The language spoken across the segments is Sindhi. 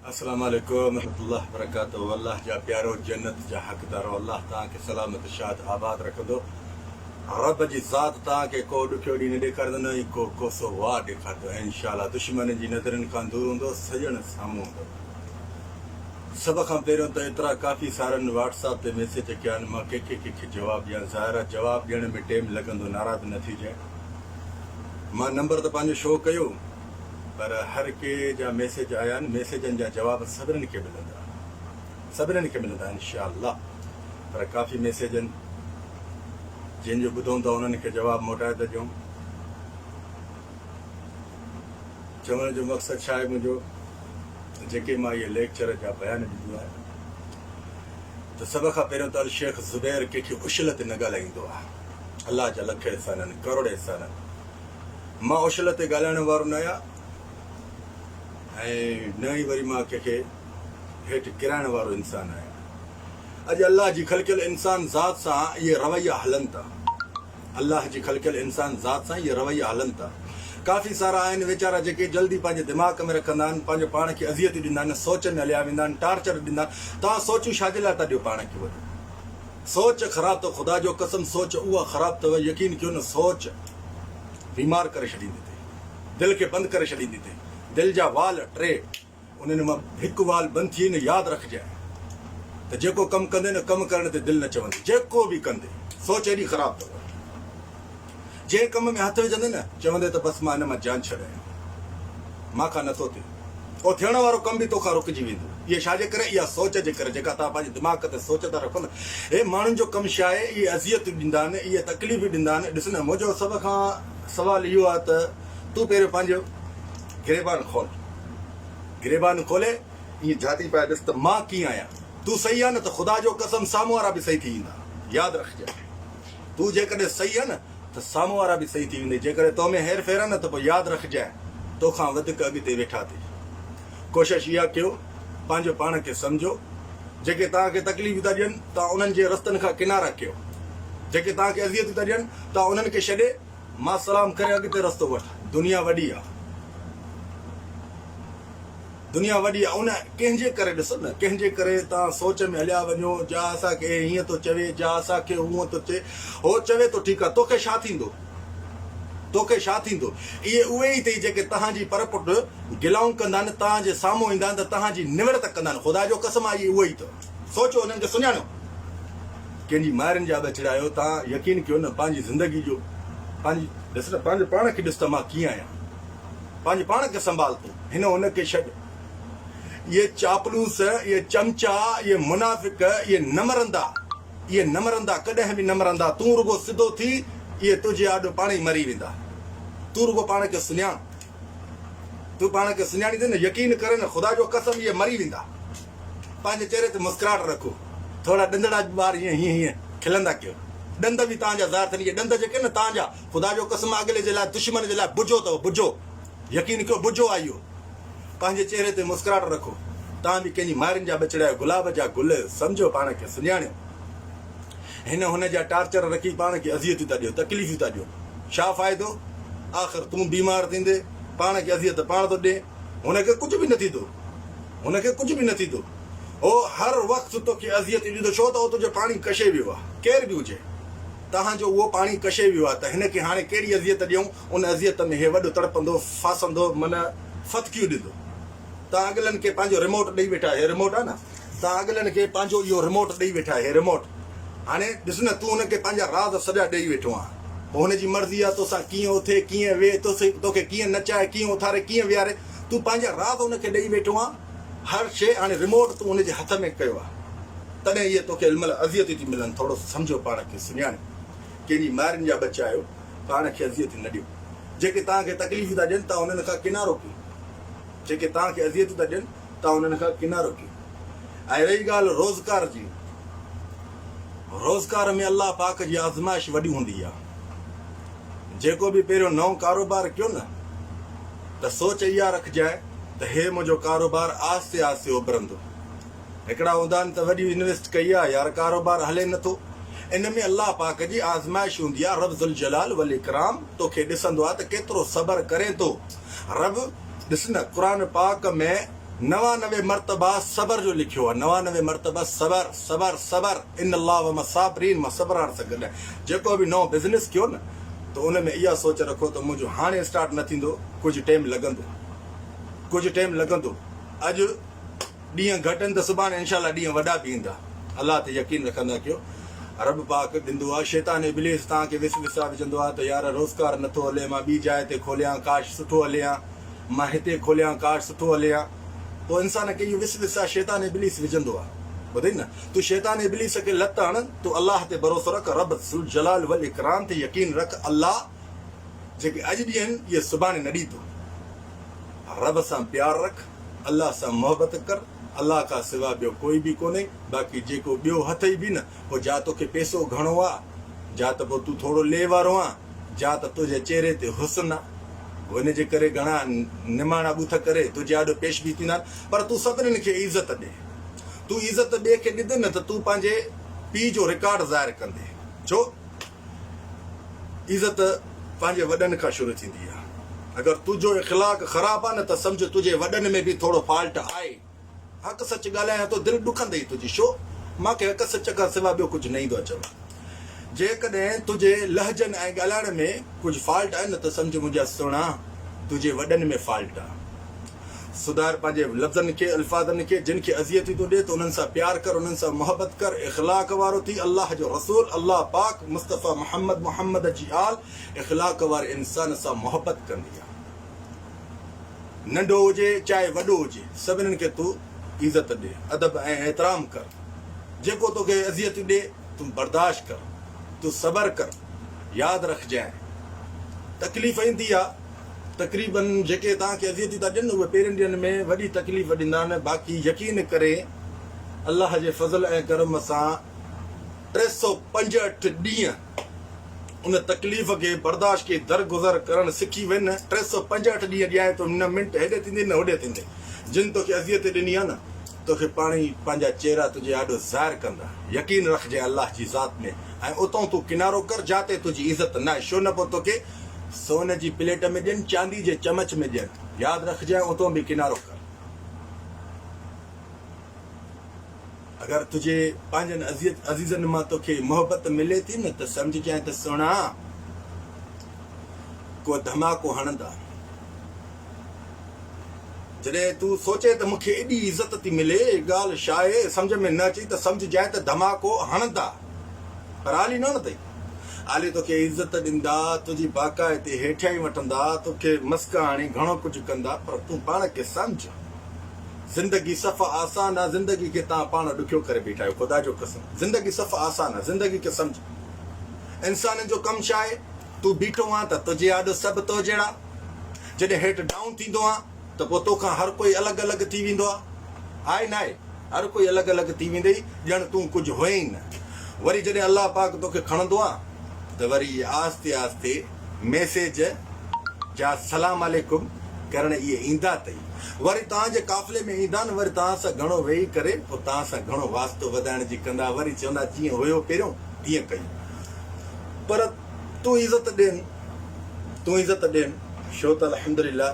السلام عليڪم ورحمة الله وبرڪاته الله جا پيارو جنت جا حقدارو الله توهان کي سلامت شاد آباد رکندو رب جي ذات توهان کي ڪو ڏکيو ڏينهن نه ڏيکارندو نه ئي ڪو ڪوسو واء ڏيکارندو انشاء الله دشمنن جي نظرن کان دور هوندو سڄڻ سامهون هوندو سڀ کان پهريون ته ايترا ڪافي سارن واٽس اپ تي ميسيج ڪيا آهن مان ڪنهن کي ڪنهن کي جواب ڏيان ظاهر آهي جواب ڏيڻ ۾ ٽيم لڳندو ناراض نه ٿيجانء مان نمبر ته پنهنجو شو ڪيو پر هر ڪي جا ميسيج آيا آهن ميسيجن جا جواب سڀنن کي ملندا سڀنن کي ملندا انشاء الله پر ڪافي ميسيجن جن جو ٻڌون ٿا انهن کي جواب موٽائي ٿا ڏيون چوڻ جو مقصد ڇا آهي منهنجو جيڪي مان اهي ليڪچر جا بيان ڏنو آهي ته سڀ کان پهريون ته الشيخ زبير ڪنهن کي اشل تي نه ڳالهائيندو آهي الله جا لک احسان آهن ڪروڙ احسان آهن مان اشل تي ڳالهائڻ وارو نه آهيان ۽ نه ئي وري مان ڪنهن کي هيٺ ڪيرائڻ وارو انسان آهيان. اڄ الله جي خلقيل انسان ذات سان اهي رويا هلن ٿا. الله جي خلقيل انسان ذات سان اهي رويا هلن ٿا. ڪافي سارا آهن ويچارا جيڪي جلدي پنهنجي دماغ ۾ رکندا آهن، پنهنجو پاڻ کي اذيتون ڏيندا آهن، سوچ ۾ هليا ويندا آهن، ٽارچر ڏيندا آهن. توهان سوچون ڇا جي لاء ٿا ڏيو پاڻ کي وڏو. سوچ خراب اٿو خدا جو قسم سوچ اها خراب اٿو يقين ڪيو نه سوچ بيمار ڪري ڇڏيندي اٿئي دل کي بند ڪري ڇڏيندي اٿئي دل جا وال ٽي انهن مان هڪ وال بند ٿئي نه ياد رکجانء ته جيڪو ڪم ڪندي نه ڪم ڪرڻ تي دل نه چوندي جيڪو به ڪندي سوچ ايڏي خراب اٿو جنهن ڪم ۾ هٿ وجهندي نه چوندي ته بس مان هن مان جان ڇڏايان مان کان نٿو ٿئي اهو ٿيڻ وارو ڪم به توکان رڪجي ويندو. اهي ڇا جي ڪري؟ اها سوچ جي ڪري جيڪا توهان پنهنجي دماغ تي سوچ ٿا رکو نه. هي ماڻهن جو ڪم ڇا آهي؟ اهي اذيتون ڏيندا آهن، اهي تڪليفون ڏيندا آهن. ڏس نه منهنجو سڀ کان سوال اهو آهي ته تون پهريون پنهنجو گريبان کول. گريبان کولي ائين جهاتي پائي ڏس ته مان ڪيئن آهيان. تون صحيح آهين نه ته خدا جو قسم سامهون وارا به صحيح ٿي ويندا. ياد رکجانء. تون جيڪڏهن صحيح آهين نه ته سامهون وارا به صحيح ٿي ويندئي، جيڪڏهن تو ۾ هير ڦير آهي نه ته پوء ياد رکجانء تو کان وڌيڪ اڳتي ويٺا اٿئي. ڪوشش اها ڪيو پنهنجو پاڻ کي سمجهو، جيڪي توهان کي تڪليفون ٿا ڏين توهان انهن جي رستن کان ڪنارا ڪيو، جيڪي توهان کي اذيتون ٿا ڏين توهان انهن کي ڇڏي مان سلام ڪري اڳتي رستو وٺ، دنيا وڏي آهي. دنيا وڏي آ ان ڪنهن جي ڪري ڏسو نه ڪنهن جي ڪري توهان سوچ ۾ هليا وڃو جا اسان کي هيئن ٿو چوي جا اسان کي هونئن ٿو چئي هو چوي ٿو ٺيڪ آ توکي ڇا ٿيندو توکي ڇا ٿيندو اهي اهي ئي اٿئي جيڪي توهان جي پر پٽ گلائون ڪندا آهن توهان جي سامهون ايندا آهن ته توهان جي نوڙت ڪندا آهن خدا جو قسم آ اهي اهي ئي اٿو سوچو انهن کي سڃاڻو ڪنهن جي مائرن جا ٻچڙا آهيو توهان يقين ڪيو نه پنهنجي زندگي جو پنهنجي ڏس نه پنهنجو پاڻ کي ڏس ته مان ڪيئن آهيان پنهنجي پاڻ کي سنڀال تون هن هن کي ڇڏ. اهي چاپلوس، اهي چمچا، اهي منافق، اهي نه مرندا، اهي نه مرندا، ڪڏهن به نه مرندا، تون رڳو سڌو ٿي، اهي تنهنجي آڏو پاڻ ئي مري ويندا. تون رڳو پاڻ کي سڃاڻ. تون پاڻ کي سڃاڻيندين نه، يقين ڪر نه، خدا جو قسم اهي مري ويندا. پنهنجي چهري تي مسڪراهٽ رکو. ٿورا ڏندڙا به ٻار هيئن هيئن هيئن کلندا ڪيو. ڏند به توهان جا ظاهر ٿين. اهي ڏند جيڪي آهن نه توهان جا، خدا جو قسم اڳلي جي لاء دشمن جي لاء بجو اٿو بجو يقين ڪيو بجو آهي اهو پنهنجي چهري تي مسڪراهٽ رکو توهان به ڪنهن جي مائرن جا ٻچڙا آهيو گلاب جا گل سمجهو پاڻ کي سڃاڻيو هن هن جا ٽارچر رکي پاڻ کي اذيتون ٿا ڏيو تڪليفون ٿا ڏيو ڇا فائدو آخر تون بيمار ٿيندي پاڻ کي اذيت پاڻ ٿو ڏين هن کي ڪجهه به نه ٿيندو هن کي ڪجهه به نه ٿيندو هو هر وقت توکي اذيت ڏيندو ڇو ته هو تنهنجو پاڻي ڪشي ويو آهي ڪير به هجي توهان جو اهو پاڻي ڪشي ويو آهي ته هن کي هاڻي ڪهڙي اذيت ڏيون، ان اذيت ۾ هي وڏو تڙپندو، ڦاسندو، من ڦٿڪيون ڏيندو. توهان اڳلن کي پنهنجو ريموٽ ڏئي ويٺا آهيو، هي ريموٽ آهي نه، توهان اڳلن کي پنهنجو اهو ريموٽ ڏئي ويٺا آهيو، هي ريموٽ. هاڻي ڏس نه تون هن کي پنهنجا راز سڄا ڏئي ويٺو آهين. پوء هن جي مرضي آهي توسان ڪيئن اٿي، ڪيئن ويهي، توکي ڪيئن نچائي، ڪيئن اٿاري، ڪيئن ويهاري، تون پنهنجا راز هن کي ڏئي ويٺو آهين. هر شيء هاڻي ريموٽ تون هن جي هٿ ۾ ڪيو آهي. تڏهن اهي توکي المل اذيتون ٿي ملن، ٿورو سمجهو پاڻ کي سڃاڻيو، ڪنهن جي مائرن جا ٻچا آهيو، پاڻ کي اذيتون نه ڏيو، جيڪي توهان کي تڪليفون ٿا ڏين توهان انهن کان ڪنارو ڪيو، جيڪي توهان کي اذيتون ٿا ڏين توهان انهن کان ڪنارو ڪيو. ۽ رهي ڳالهه روزگار جي، روزگار ۾ الله پاڪ جي آزمائش وڏي هوندي آهي، جيڪو به پهريون نئون ڪاروبار ڪيو نه ته سوچ اها رکجانء ته هي منهنجو ڪاروبار آهستي آهستي اڀرندو. هڪڙا هوندا آهن ته وڏي انويسٽ ڪئي آ يار ڪاروبار هلي نٿو. ان ۾ الله پاڪ جي آزمائش هوندي آ رب ذوالجلال والاڪرام توکي ڏسندو آ ته ڪيترو صبر ڪرين ٿو. رب ڏس نه قرآن پاڪ ۾ 99 مرتبا صبر جو لکيو آ 99 مرتبا صبر صبر صبر ان الله ومع الصابرين مان صبر وارن سان گڏ آهيان جيڪو به نئون بزنس ڪيو نه ته ان ۾ اها سوچ رکو ته منهنجو هاڻي اسٽارٽ نه ٿيندو ڪجهه ٽيم لڳندو ڪجهه ٽيم لڳندو اڄ ڏينهن گهٽ آهن ته سڀاڻي انشاء الله ڏينهن وڏا به ايندا الله تي يقين رکندا ڪيو رب پاڪ ڏندو آ شيطان ابليس توهان کي وس وسا وجهندو آ ته يار روزگار نٿو هلي مان ٻي جاء تي کوليان ڪاش سٺو هلي هان مان هتي کوليان ڪاش سٺو هلي هان پوء انسان کي اهو وس وسا شيطان ابليس وجهندو آ ٻڌئي نه تون شيطان ابليس کي لت هڻ تون الله تي ڀروسو رک رب ذوالجلال والاڪرام تي يقين رک الله جيڪي اڄ ڏين اهي سڀاڻي نه ڏيندو رب سان پيار رک الله سان محبت ڪر الله کان سوا ٻيو ڪوئي به ڪونهي باقي جيڪو ٻيو هٿئي به نه پوء جا توکي پيسو گهڻو آ جا ته پوء تون ٿورو لي وارو آن جا ته تنهنجي چهري تي حسن آ ان جي ڪري گهڻا نماڻا ٻوٿ ڪري تنهنجي آڏو پيش به ٿيندا آهن پر تون سڀنين کي عزت ڏي تون عزت ٻئي کي ڏيندين نه ته تون پنهنجي پيء جو رڪارڊ ظاهر ڪندين ڇو عزت پنهنجي وڏن کان شروع ٿيندي آهي. اگر تنهنجو اخلاق خراب آهي نه ته سمجهه تنهنجي وڏن ۾ به ٿورو فالٽ آهي. حق سچ ڳالهايان ٿو دل ڏکندئي تنهنجي شو مان کي حق سچ کان سوا ٻيو ڪجهه نه ايندو آهي چوڻ. جيڪڏهن تنهنجي لهجن ۽ ڳالهائڻ ۾ ڪجهه فالٽ آهي نه ته سمجهه منهنجا سهڻا تنهنجي وڏن ۾ فالٽ آهي. سڌار پنهنجي لفظن کي، الفاظن کي، جن کي اذيتون ٿو ڏي ته انهن سان پيار ڪر، انهن سان محبت ڪر، اخلاق وارو ٿي، الله جو رسول، الله پاڪ، مصطفيٰ محمد، محمد جي آل، اخلاق واري انسان سان محبت ڪندي آ. ننڍو هجي چاهي وڏو هجي، سڀني کي تون عزت ڏي، ادب ۽ احترام ڪر. جيڪو توکي اذيتون ڏي، تون برداشت ڪر، تون صبر ڪر، ياد رکجانء تڪليف ايندي آ. تقريباً جيڪي توهان کي اذيتون ٿا ڏين اهي پهرين ڏينهن ۾ وڏي تڪليف ڏيندا آهن باقي يقين ڪري الله جي فضل ۽ ڪرم سان 365 ڏينهن ان تڪليف کي برداشت ڪي درگذر ڪرڻ سکي وين نه 365 ڏينهن ڏيانء ٿو نه منٽ هيڏي ٿيندي نه هوڏي ٿيندي جن توکي اذيت ڏني آهي نه توکي پاڻ ئي پنهنجا چهرا تنهنجي آڏو ظاهر ڪندا يقين رکجانء الله جي ذات ۾ ۽ اتئون تون ڪنارو ڪر جاتي تنهنجي عزت ناهي شو نه پوء توکي سون جي پليٽ ۾ ڏين، چاندي جي چمچ ۾ ڏين. ياد رکجانء اتون به ڪنارو ڪر. اگر تنهنجي پنهنجن عزيزن مان توکي محبت ملي ٿي نه ته سمجهجانء ته سهڻا ڪو ڌماڪو هڻندا. جڏهن تون سوچين ته مون کي ايڏي عزت ٿي ملي، ڳالهه شاهي سمجهه ۾ نه اچي ته سمجهجانء ته ڌماڪو هڻندا. پر عالي نه هڻندئي. عالي توکي عزت ڏيندا، تنهنجي باقاعدي هيٺيائين وٺندا، توکي مسڪ آڻي گهڻو ڪجهه ڪندا، پر تون پاڻ کي سمجهه. زندگي صفا آسان آ، زندگي کي توهان پاڻ ڏکيو ڪري بيٺا آهيو، خدا جو قسم زندگي صفا آسان آ، زندگي کي سمجهه. انسانن جو ڪم ڇا آهي؟ تون بيٺو آن ته تنهنجي آڏو سڀ تو جهڙا، جڏهن هيٺ ڊائون ٿيندو آن ته پوء توکان هر ڪوئي الڳ الڳ ٿي ويندو آ. آهي ناهي؟ هر ڪوئي الڳ الڳ ٿي ويندئي ڄڻ تون ڪجهه هئين ئي نه. وري جڏهن الله پاڪ توکي کڻندو آ ته وري اهي آهستي آهستي ميسيج جا سلام عليڪم ڪرڻ اهي ايندا اٿئي. وري توهان جي قافلي ۾ ايندا نه وري توهان سان گهڻو ويهي ڪري پوء توهان سان گهڻو واسطو وڌائڻ جي ڪندا وري چوندا جيئن هيو پهريون تيئن ڪيون. پر تون عزت ڏين تون عزت ڏين شو ته الحمدلله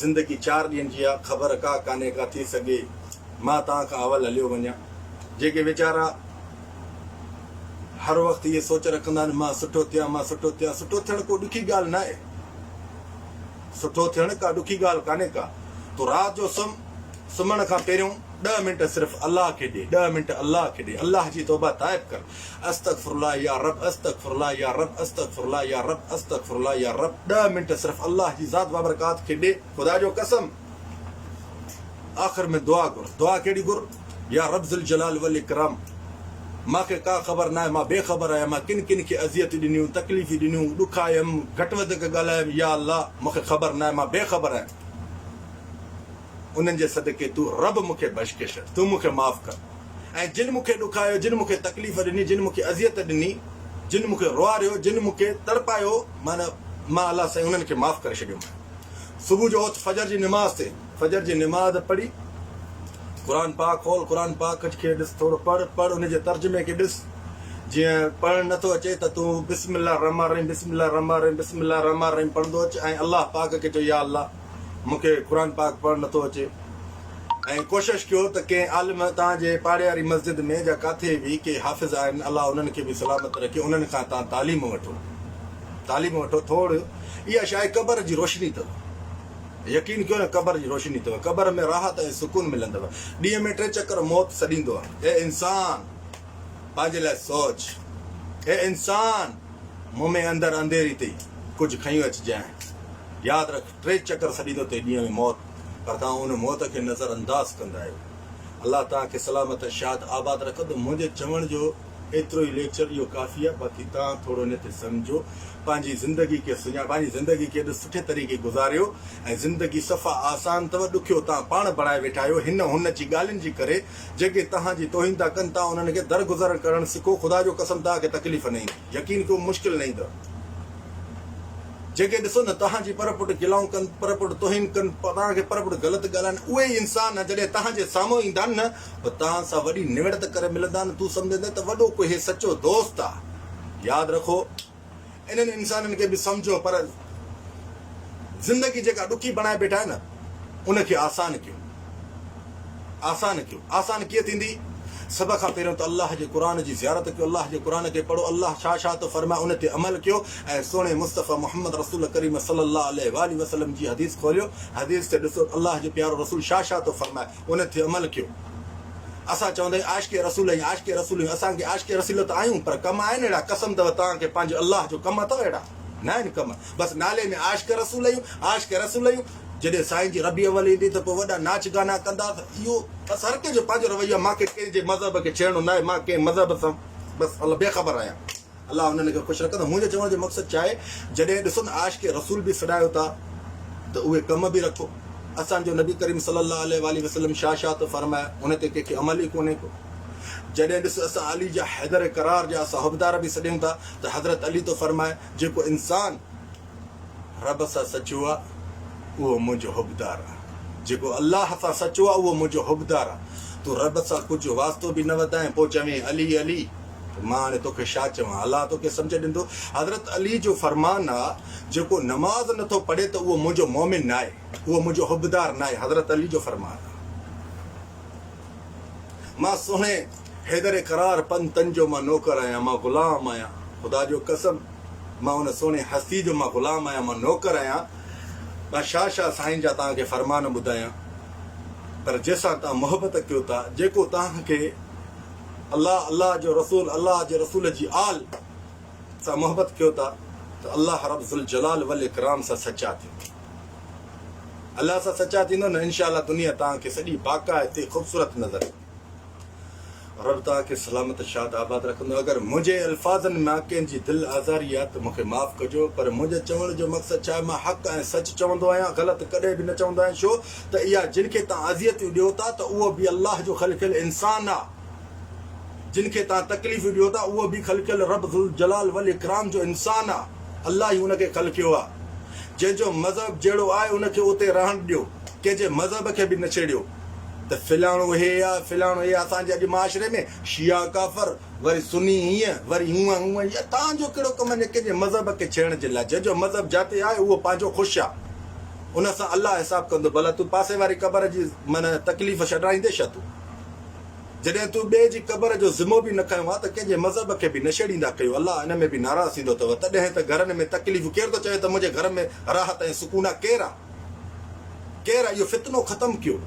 زندگي چار ڏينهن جي آ خبر ڪا ڪانهي ڪا ٿي سگهي مان توهان کان اول هليو وڃان جيڪي ويچارا هر وقت اهي سوچ رکندا آهن مان سٺو ٿيان مان سٺو ٿيان سٺو ٿيڻ ڪو ڏکي ڳالهه ناهي سٺو ٿيڻ ڪا ڏکي ڳالهه ڪانهي ڪا تون رات جو سم سمهڻ کان پهريون ڏهه منٽ صرف الله کي ڏي ڏهه منٽ الله کي ڏي الله جي توبه تائب ڪر استغفر الله يا رب استغفر الله يا رب استغفر الله يا رب استغفر الله يا رب ڏهه منٽ صرف الله جي ذات بابرڪات کي ڏي خدا جو قسم آخر ۾ دعا گهر دعا ڪهڙي گهر يا رب ذوالجلال والاڪرام مان کي ڪا خبر ناهي مان بي خبر آهيان مان ڪن ڪن کي اذيتون ڏنيون تڪليفون ڏنيون ڏکايم گهٽ وڌڪ ڳالهايم يا الله مون کي خبر ناهي مان بي خبر آهيان انهن جي صدقي تون رب مون کي بخشش تون مون کي معاف ڪر ۽ جن مون کي ڏکايو، جن مون کي تڪليف ڏني، جن مون کي اذيت ڏني، جن مون کي روئاريو، جن مون کي تڙپايو، معنيٰ مان الله سائين انهن کي معاف ڪري ڇڏيوم. صبح جو اٿ فجر جي نماز تي، فجر جي نماز پڙهي، قرآن پاڪ کول، قرآن پاڪ کي ڏس، ٿورو پڙهه، پڙهه ان جي ترجمي کي ڏس، جيئن پڙهڻ نه ٿو اچي ته تون بسم الله الرحمٰن الرحيم، بسم الله الرحمٰن الرحيم، بسم الله الرحمٰن الرحيم پڙهندو اچ ۽ الله پاڪ کي چئو يا الله! مون کي قرآن پاڪ پڙهڻ نه ٿو اچي. ۽ ڪوشش ڪيو ته ڪنهن عالم توهان جي پاڙي واري مسجد ۾ جا ڪاٿي به ڪي حافظ آهن الله انهن کي به سلامت رکي انهن کان توهان تعليم وٺو تعليم وٺو ٿوڙ اها شايد قبر جي روشني اٿو يقين ڪيو نه قبر جي روشني اٿو قبر ۾ راحت ۽ سڪون ملندو ڏينهن ۾ ٽي چڪر موت سڏيندو آهي اي انسان پنهنجي لاء سوچ اي انسان مون ۾ اندر انڌيري تي ڪجهه کنيون اچجانء ياد رک ٽي چڪر سڏيندو تي ڏينهن ۾ موت پر توهان ان موت کي نظر انداز ڪندا آهيو الله توهان کي سلامت ۽ شاد آباد رکندو منهنجي چوڻ جو ايترو ئي ليڪچر اهو ڪافي آهي باقي توهان ٿورو ان تي سمجهو پنهنجي زندگي کي سڃاڻ پنهنجي زندگي کي ايڏو سٺي طريقي گذاريو ۽ زندگي صفا آسان اٿو ڏکيو توهان پاڻ بڻائي ويٺا آهيو هن هن جي ڳالهين جي ڪري جيڪي توهان جي توهين ٿا ڪن توهان انهن کي درگذر ڪرڻ سکو خدا جو قسم توهان کي تڪليف نه ايندي يقين ڪيو مشڪل نه ايندو جيڪي ڏسو نه توهان جي پر پٽ گلائون ڪن پر پٽ توهين ڪن توهان کي پر پٽ غلط ڳالهائن اهي ئي انسان جڏهن توهان جي سامهون ايندا آهن نه پوء توهان سان وڏي نوڙت ڪري ملندا آهن تون سمجهندين ته وڏو ڪو هي سچو دوست آ ياد رکو انهن انسانن کي به سمجهو پر زندگي جيڪا ڏکي بڻائي بيٺا آهيو نه ان کي آسان ڪيو آسان ڪيو آسان ڪيئن ٿيندي سڀ کان پهريون ته الله جي قرآن جي زيارت ڪيو الله جي قرآن کي پڙهو الله ڇا ڇا ٿو فرمائي ان تي عمل ڪيو ۽ سهڻي مصطفيٰ محمد رسول ڪريم صلي الله عليه واٰله وسلم جي حديث کوليو حديث تي ڏسو الله جو پيارو رسول ڇا ڇا ٿو فرمائي ان تي عمل ڪيو. اسان چوندا آهيون عاشق رسول آهيون عاشق رسول آهيون اسان کي عاشق رسول ته آهيون پر ڪم آهن اهڙا قسم اٿو توهان کي پنهنجي الله جو ڪم اٿو اهڙا نه آهن ڪم بس نالي ۾ عاشق رسول آهيون عاشق رسول آهيون جڏهن سائين جي ربيع اول ايندي ته پوء وڏا ناچ گانا ڪندا اهو بس هر ڪنهن جو پنهنجو رويو آهي مان کي ڪنهن جي مذهب کي ڇيڙڻو نه آهي مان ڪنهن مذهب سان بس الله بي خبر آهيان. الله انهن کي خوش رکندو. منهنجي چوڻ جو مقصد ڇا آهي، جڏهن ڏسو نه عاشق رسول به سڏايو ٿا ته اهي ڪم به رکو. اسان جو نبي ڪريم صلي الله عليه واٰله وسلم شاھ شاھ ٿو فرمائي، ان تي ڪنهن کي عمل ئي ڪونهي ڪو. جڏهن ڏس اسان علي جا حيدر قرار جا اسان حبدار به سڏيون ٿا ته حضرت علي ٿو فرمائي، جيڪو انسان رب سان سچو آ اهو منهنجو حبدار آ. جيڪو الله سان سچو آ اهو منهنجو حبدار آ. تون رب سان ڪجهه واسطو به نه وڌائين پوء چوين علي علي ته مان هاڻي توکي ڇا چوان الله توکي سمجهه ڏيندو. حضرت علي جو فرمان آ جيڪو نماز نٿو پڙهي ته اهو منهنجو مؤمن ناهي اهو منهنجو حبدار ناهي حضرت علي جو فرمان آ. مان سهڻي حيدر قرار پن تن جو مان نوڪر آهيان مان غلام آهيان خدا جو قسم مان ان سهڻي هستي جو مان غلام آهيان مان نوڪر آهيان مان شاهه شاهه سائين جا توهان کي فرمان ٻڌايان پر جنهن سان توهان محبت ڪيو ٿا جيڪو توهان کي الله الله جو رسول الله جي رسول جي آل سان محبت ڪيو ٿا ته الله رب ذوالجلال والاڪرام سان سچا ٿيو الله سان سچا ٿيندو نه انشاء الله دنيا توهان کي سڄي باقاعدي خوبصورت نظر ايندي رب توهان کي سلامت شاد آباد رکندو اگر منهنجي الفاظن مان ڪنهن جي دل آزاري آ ته مون کي معاف ڪجو پر منهنجي چوڻ جو مقصد ڇا آهي مان حق ۽ سچ چوندو آهيان غلط ڪڏهن به نه چوندو آهيان ڇو ته اها جن کي توهان اذيتون ڏيو ٿا ته اهو به الله جو خلقيل انسان آ جن کي توهان تڪليفون ڏيو ٿا اهو به خلقيل رب ذوالجلال والاڪرام جو انسان آ الله ئي ان کي خلقيو آ جنهن جو مذهب جهڙو آهي ان کي اتي رهڻ ڏيو ڪنهن جي مذهب کي به نه ڇيڙيو ته فلاڻو هي آ فلاڻو هي آ اسان جي اڄ معاشري ۾ شيعا ڪافر وري سني هيئن وري هونئن هونئن يا توهان جو ڪهڙو ڪم آهي ڪنهن جي مذهب کي ڇيڙڻ جي لاء جنهن جو مذهب جاتي آهي اهو پنهنجو خوش آ ان سان الله حساب ڪندو ڀلا تون پاسي واري قبر جي معنيٰ تڪليف ڇڏرائيندين ڇا تون جڏهن تون ٻئي جي قبر جو ذمو به نه کنيو آ ته ڪنهن جي مذهب کي به نه ڇيڙيندا ڪيو الله ان ۾ به ناراض ٿيندو اٿو تڏهن ته گهرن ۾ تڪليفون ڪير ٿو چوي ته منهنجي گهر ۾ راحت ۽ سڪون آ ڪير آ ڪير آ اهو فتنو ختم ڪيو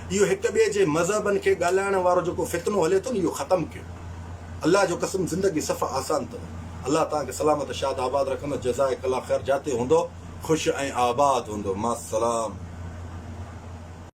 اهو هڪ ٻئي جي مذهبن کي ڳالهائڻ وارو جيڪو فتنو هلي ٿو نه اهو ختم ڪيو الله جو قسم زندگي صفا آسان اٿو الله توهان کي سلامت شاد آباد رکندو جزائڪ الله خير جاتي هوندو خوش ۽ آباد هوندو مع السلام.